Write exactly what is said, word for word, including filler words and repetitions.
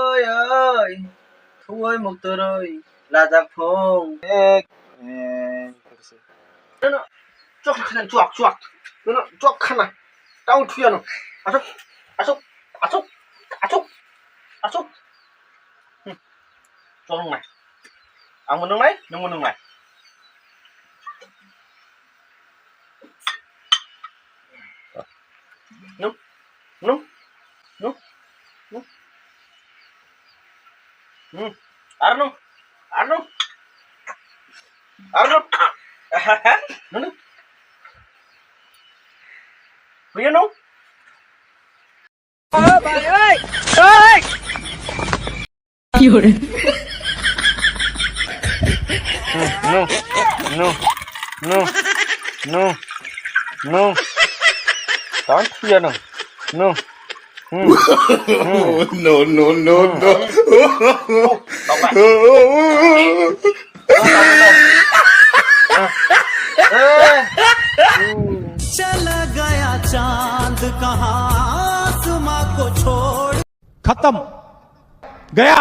Oi, oi, thuoi mukturoi, lajak thung. Ek, ek. Nono, chok khana, chok, chok. Nono, chok khana. Tao thuya no. Asok, asok, asok, asok, asok. Hmm. Chok nai. Ang mo nung nai, nung mo nung nai. Nung, nung, nung, nung. Hmm. Arno, Arno, Arno. Nung, nung. Kuya nung. No, no, no, no, no, no. Tang thuya no. No. Hmm. Hmm. No, no, no, no. Tong bai. Tong bai, tong bai. Eh. चला गया चांद कहाँ आसमां को छोड़ खत्म गया